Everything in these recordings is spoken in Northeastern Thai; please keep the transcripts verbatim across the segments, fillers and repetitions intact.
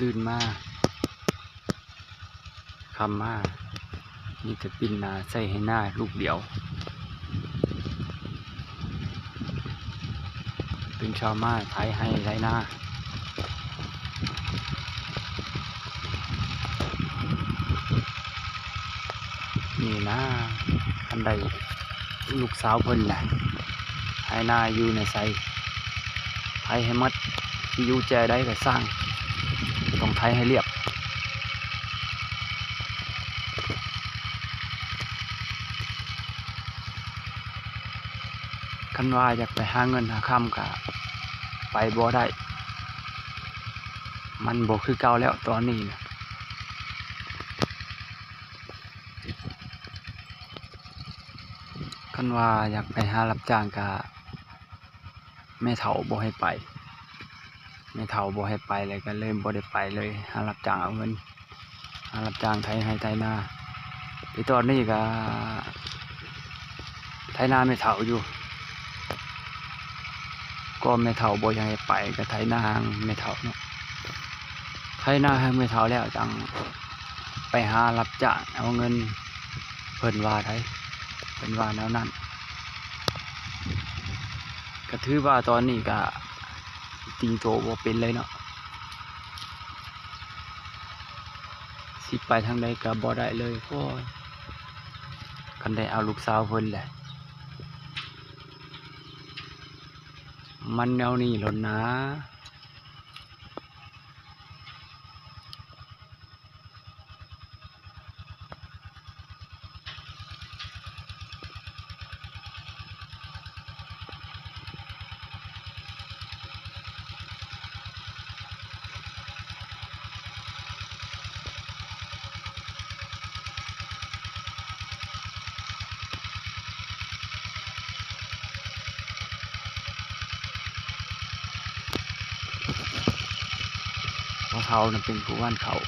ตื่นมา ค่ำมา มีแต่ปิ้นหน้าใส่ไฮ่นาลูกเดียว ตื่นเช้ามาไถไฮ่ไถนา นี่นะ คันได้ลูกสาวเพิ่นแหละ ไถนาอยู่ในไส ไถให้หมด สิอยู่แจใดก็ซ่าง ต้องไถให้เรียบ คันว่าอยากไปหาเงินหาคำก็ไปบ่ได้ มันบ่คือเก่าแล้วตอนนี้นะ คันว่าอยากไปหารับจ้างก็แม่เฒ่าบ่ให้ไป แม่เฒ่าบ่ให้ไปเลย ก็เลยบ่ได้ไปเลย หารับจ้างเอาเงิน หารับจ้างไถไฮ่ไถนา แต่ตอนนี้ก็ไถนาแม่เฒ่าอยู่ ก็แม่เฒ่าบ่อยากให้ไป ก็ไถนาแม่เฒ่าเนาะ ไถนาให้แม่เฒ่าแล้วจั่งไปหารับจ้างเอาเงิน เพิ่นว่าได เพิ่นว่าแนวนั้น ก็ถือว่าตอนนี้ก็ตีโตบ่เป็นเลยเนาะ สิไปทางใดก็บ่ได้เลย โอ้ย คันได้เอาลูกสาวเพิ่นแหละ มันแนวนี้โลดนะ พ่อเฒ่าน่ะเป็นผู้หว่านข้าว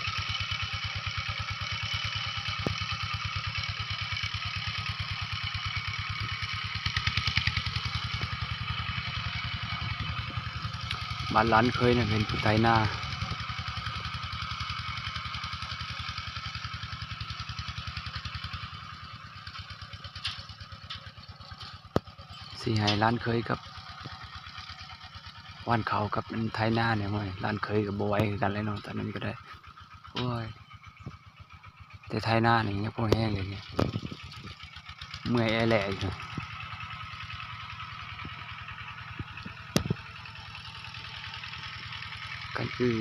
บ้านหลานเขยน่ะเป็นผู้ไถนา สิให้หลานเขยกับหว่านข้าวกับไถนาเนี่ย โอ้ย หลานเขยก็บ่ไหวคือกันแหละเนาะ ตอนนั้นก็ได้ โอ้ย แต่ไถนานี่ยังพอแฮงเลยนี่ เมื่อยแอแหล่อยู่ คันคือ